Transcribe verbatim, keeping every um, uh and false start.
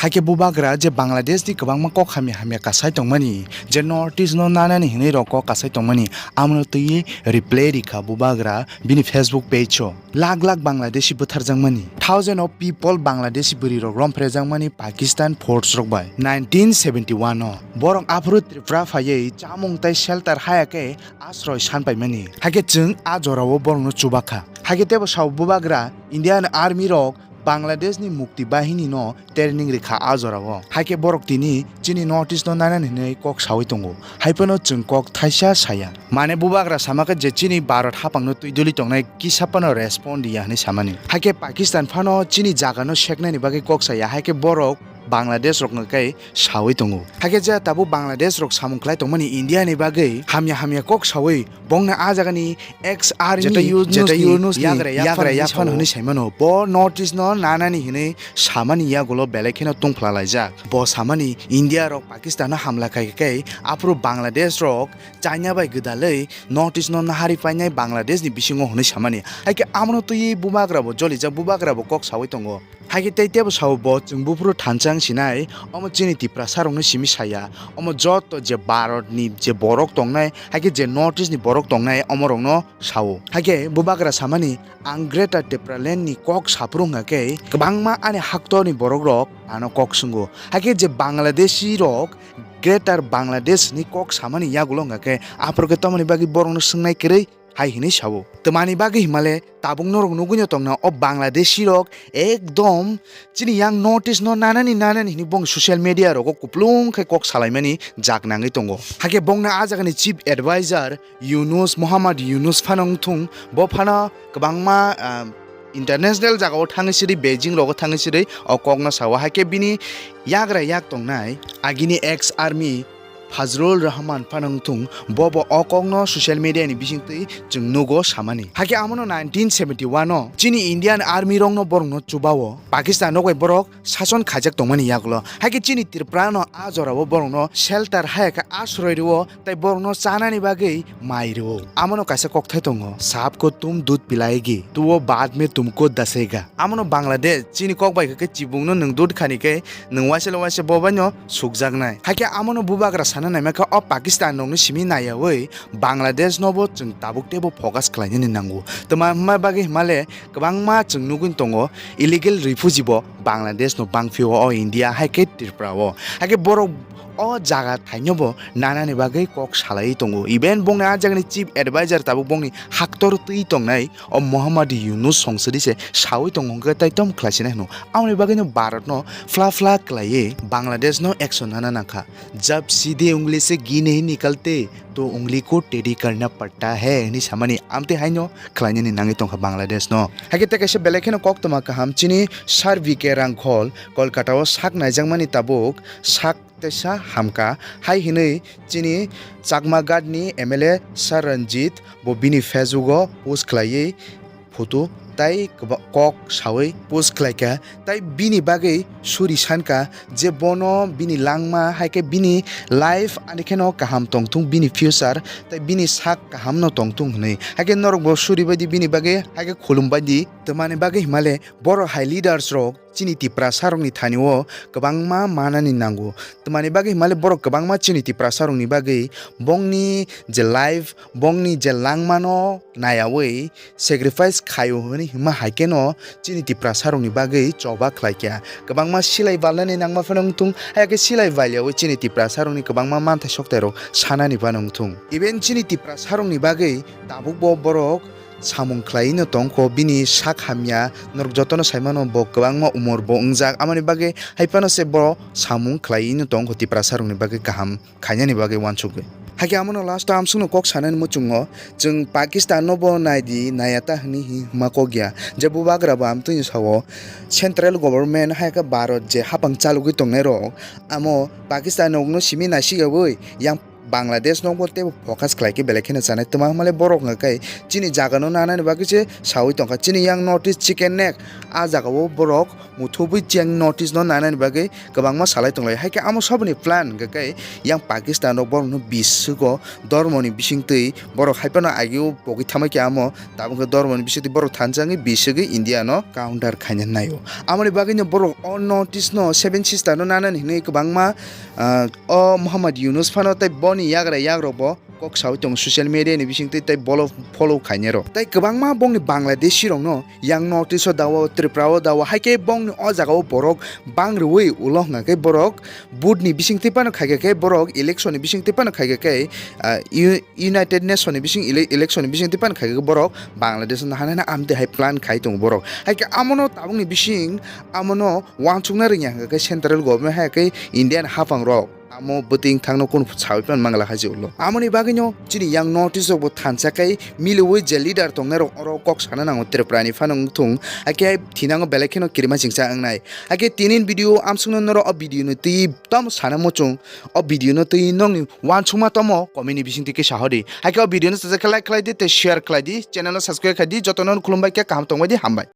Hakhe bubagra je Bangladesh ni kwbangma kok hamya hamya kasai tongmani, je North East no nanani hinwi rok kok kasai tongmani, amono twiwi reply rikha bubagra bini Facebook page o. Lakh lakh Bangladeshi bwtharjakmani, thousand of people Bangladeshi bwrwi rok romphrejakmani Pakistan force rok bai nineteen seventy one o. Borok aphuru Tripura phaiwi chamung tei shelter haya khe asroi san paimani. Hakhe chwng a jorao borokno chubakha. Hakhe teibo sao bubagra Indian Army rok Bangladesh ni Mukti Bahini no training rikha a jorao. Hakhe borok tini chini North East no nanani hinwi kok sawi tongo. Haiphano chwng kok thaisa saya. Mane bubagra sama khe je chini Bharat haphang no twi duli tongnai kisa phano respond ya hinwi samani. Hakhe Pakistan phano chini jaga no seknani bagwi kok saya. Hakhe borok Bangladesh rok no khe sawi tongo. Hakhe je tabuk Bangladesh rok samung khlai tongmani India ni bagwi hamya hamya kok sawi bongni a jagani ex army jeta Yunus ni yagra yagra yaphano hinwi saimano. Bo North East no nanani hinwi samani yagulo belai kheno tungphla laijak. Bo samani India rok Pakistan no hamla khai khe aphuru Bangladesh rok China bai gwdalwi North East no nahari painai Bangladesh ni bisingo hinwi samani. Hakhe amono twiwi bubagra bo jolijak, bubagra bo kok sawi tongo. Hakhe tei tebo sao bo chwng buphuru thansa wng sinai, omo chini Tiprasa rokni simi saya, omo joto je Bharat ni je borok tongnai, hakhe je North East ni borok tongnai, omo rokno sao. Hakhe bubagra samani, ang Greater Tipraland ni kok saphuru wngkha khe kwbangma ani haktorni borok rok ano kok swngo. Hakhe je Bangladeshi rok Greater Bangladesh ni kok samani yagulo wngkha khe aphuru khe tamoni bagwi borokno swngnai kwrwi hai hinwi sao. Twmani bagwi himale tabuk norok nugwi no tongna o Bangladeshi rok ekdom chini yang North East no nanani nanani hinwi bong social media rogo kuplung khe kok salaimani jak nangwi tongo. Hakhe bongno a jagani chief advisor Yunus, Muhammad Yunus phano wngthung, bo phano kwbangma, ah, international jagao thangwi siri, Beijing rogo thangwi siri o kokno sao. Hakhe bini yagra yak tongnai agini ex army Fazlur Rahman phano wngthung, bo bo o kokno social media ni bisingtwi chwng nugo samani. Hakhe amono nineteen seventy one o chini Indian army rokno borokno chubao Pakistan rok bai borok sason khaijak tongmani yagulo. Hakhe chini Tripura no a jorao borokno shelter haya khe asroi rwo tei borokno chanani bagwi mai rwo. Amono kaisa kokthai tongo, "Saap ko tum dudh pilayegi, to wo baad mein tumko dasega." Amono Bangladesh chini kok bai khe chibungno nwng dudh khani khe nwng waisalo waisa bo baino sukjaknai. Hakhe amono bubagra sana naima khe o Pakistan rokni simi naiyawi Bangladesh no bo chwng tabuk teibo focus khlainani nango. Twma hwnma bagwi hwnmale kwbangma chwng nugwi tongo illegal refugee bo Bangladesh no bangphio o India hai khe Tripura o. Hakhe borok o jaga thaino bo nanani bagwi kok salai tongo. Even bongni a jagani chief advisor tabuk bongni haktor twi tongnai o Muhammad Yunus songsodi se sawi tongo hwnkhe taitom khlaisinai hwno. Aboni bagwino Bharat no phla phla khlaiwi Bangladesh no action nana nangkha. "Jab seedhe ungli se ghee nahi nikalte, to ungli ko teddy karna padta hai," hinwi samani amtwi haino khlainani nangwi tongkha Bangladesh no. Hakhe tei kaisa belai kheno koktwma kaham chini Sir V K Rangkhol Kolkata o sak naijakmani tabuk sak teisa hamkha hai hinwi chini Chakma Ghat ni M L A Sir Ranjit bo bini Facebook o post khlaiwi photo tai kwba-, kok sawi post khlaikha, tai bini bagwi suri sankha je bono bini langma hai khe bini life ani kheno kaham tongthung, bini future tai bini sak kaham no tongthung hinwi. Hai khe norok bo suri baidi bini bagwi hai khe khulum baidi. Twmani bagwi himale borok hai leaders rok chini Tiprasa rokni thani o kwbangma manani nango. Twmani bagwi himale borok kwbangma chini Tiprasa rokni bagwi bongni je life, bongni je langmano nayawi sacrifice khaio hwnwi hima hai kheno chini Tiprasa rokni bagwi choba khlaikha. Kwbangma silai balnani nangma phano wngthung, hai khe silai balyawi chini Tiprasa rokni kwbangma manthai sokthai rok sanani phano wngthung. Even chini Tiprasa rokni bagwi tabukbo borok samung khlai no tongkho, bini sak hamya norok jotono saimano bo kwbangma umor bo wngjak, amoni bagwi hai phano se bo samung khlai no tongkho Tiprasa rokni bagwi kaham khainani bagwi uansugwi. Hai khe amono last o amsukno kok sanani muchungo, chwng Pakistan no bo nai di, naiya ta hwnwi hi hwnma kok ya. Je bubagra bo amtwini sao, central government hai khe Bharat je hapang chalogwi tongnai rok, amo Pakistan rokno simi naisiyawi yang Bangladesh no bo teibo focus khlai khe belai kheno chanai. Twma hwnmale borok hwnkha khe chini jaga no nanani bagwi se sawi tongkha. Chini yang North East chicken neck, a jaga o borok muthubwi cheng North East no nanani bagwi kwbangma salai tonglai. Hai khe amo saboni plan hwnkha khe yang Pakistan rok borok no bis swgo, dormo ni bisingtwi borok hai phano age o pogwi thamai khe amo tabuk khe dormo ni bisingtwi borok thansa wngwi bis swgwi India no counter khaina naio. Amoni bagwi no borok o North East no Seven Sister no nanani hinwi kwbangma, ah, o Muhammad Yunus phano tei boni yagra yagrok bo kok sawi tongo social media ni bisingtwi tei bolo follow khainai rok. Tei kwbangma bongni Bangladeshi rokno yang North East o dawa, Tripura o dawa, hai khe bongni o jaga o borok bang rwui ulo hwnkha khe borok vote ni bisingtwi phano khaikha khe borok election ni bisingtwi phano khaikha khe, ah, U-, United Nation ni bising ele-, election ni bisingtwi phano khaikha khe borok Bangladesh no hana hana amtwi hai plan khai tongo borok. Hai khe amono tabukni bising amono wansukna rwngya hwnkha khe central government hai khe Indian haphang rok. Amo bwtwi thangno kunu sawi pan mangla hai je ulo. Amoni bagwino chini yang North East rok bo thansa kai miliwi je leader tongnai rok oro kok sana nango Tripura ni phano wngthung. Hakhe thinango belai kheno kirima chingsa wngnai. Hakhe tinin video amsukno noro o video no twi tamo sana muchung. O video no twi nokni wansukma tamo comment ni bisingtwi khe sahodi. Hakhe o video no sajak khe like khlai di tei share khlai di. Channel no subscribe khai di. Jotono khulumbai khe kaham tongbai di, hambai.